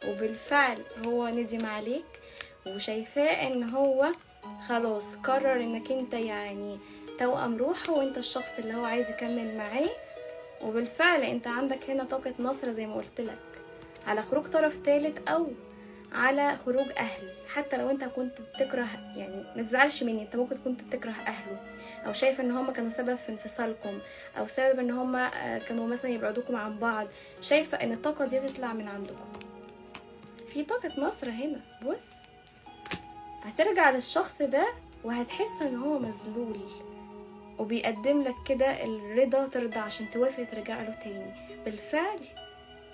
وبالفعل هو ندم عليك، وشايفاه ان هو خلاص قرر انك انت يعني توأم روحه، وانت الشخص اللي هو عايز يكمل معاه. وبالفعل انت عندك هنا طاقة نصر زي ما قلت لك، على خروج طرف ثالث او على خروج اهل. حتى لو انت كنت بتكره، يعني ما تزعلش مني، انت ممكن كنت بتكره اهله، او شايف ان هما كانوا سبب في انفصالكم، او سبب ان هما كانوا مثلا يبعدوكم عن بعض. شايفه ان الطاقة دي تطلع من عندكم. في طاقة نصر هنا، بص هترجع للشخص ده وهتحس ان هو مذلول، وبيقدم لك كده الرضا، ترضى عشان توافق ترجع له تاني. بالفعل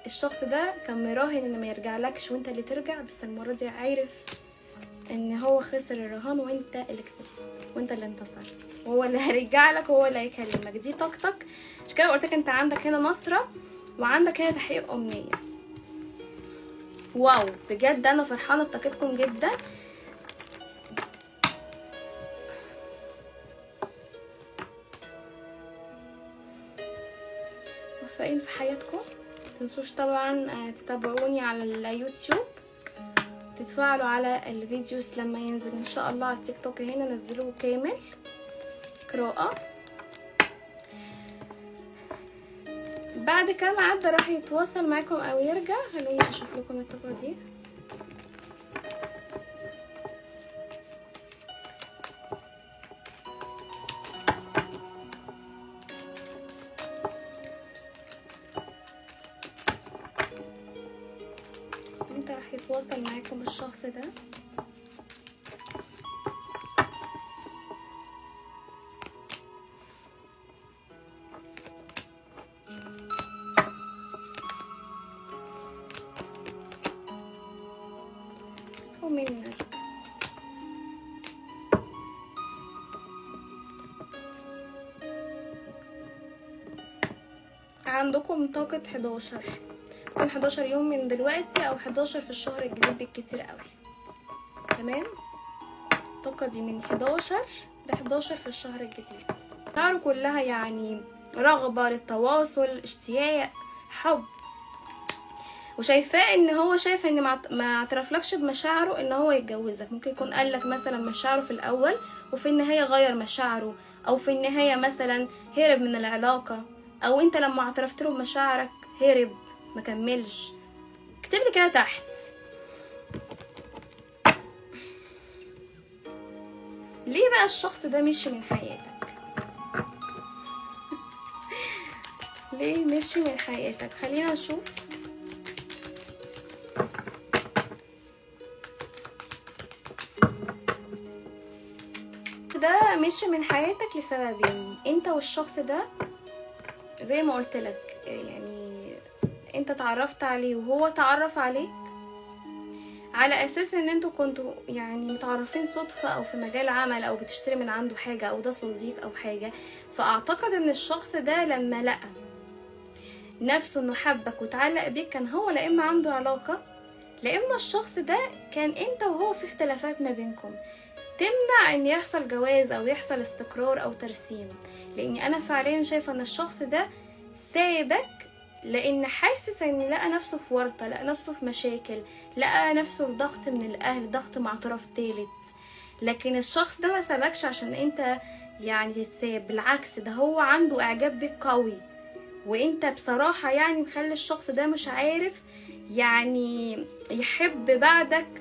الشخص ده كان مراهن ان ما يرجعلكش وانت اللي ترجع، بس المرة دي عارف ان هو خسر الرهان وانت اللي كسبت وانت اللي انتصرت، وهو اللي هيرجع لك وهو اللي هيكلمك. دي طاقتك. عشان كده قلت لك انت عندك هنا نصره وعندك هنا تحقيق امنية. واو، بجد انا فرحانة بطاقتكم جدا. موفقين في حياتكم. متنسوش طبعا تتابعوني على اليوتيوب، تتفاعلوا على ال videos لما ينزل ان شاء الله على التيك توك. هنا نزلوه كامل قراءة. بعد كام عدى راح يتواصل معاكم او يرجع. خلوني اشوف لكم الطاقة دي. امتى راح يتواصل معاكم الشخص ده؟ ومنك عندكم طاقة 11، ممكن 11 يوم من دلوقتي او 11 في الشهر الجديد بالكتير قوي. تمام، الطاقة دي من 11 ل 11 في الشهر الجديد. شعره كلها يعني رغبة للتواصل، اشتياق، حب. وشايفاه ان هو شايف ان ما اعترفلكش بمشاعره ان هو يتجوزك. ممكن يكون قالك مثلا مشاعره في الاول وفي النهاية غير مشاعره، او في النهاية مثلا هرب من العلاقة، او انت لما اعترفت له بمشاعرك هرب ما كملش. اكتب لي كده تحت ليه بقى الشخص ده مشي من حياتك؟ ليه مشي من حياتك؟ خلينا نشوف. ده مشي من حياتك لسببين. انت والشخص ده زي ما قلت لك، يعني انت تعرفت عليه وهو تعرف عليك على اساس ان انتوا كنتوا يعني متعرفين صدفة او في مجال عمل او بتشتري من عنده حاجة او ده صديق او حاجة. فاعتقد ان الشخص ده لما لقى نفسه انه حبك وتعلق بيك، كان هو لا اما عنده علاقة، لا اما الشخص ده كان انت وهو في اختلافات ما بينكم تمنع ان يحصل جواز او يحصل استقرار او ترسيم. لاني انا فعليا شايفة ان الشخص ده سابك لان حاسس ان لقى نفسه في ورطة، لقى نفسه في مشاكل، لقى نفسه في ضغط من الاهل، ضغط مع طرف ثالث. لكن الشخص ده ما سابكش عشان انت يعني تتساب، بالعكس ده هو عنده اعجاب بيك قوي، وانت بصراحة يعني مخلي الشخص ده مش عارف يعني يحب بعدك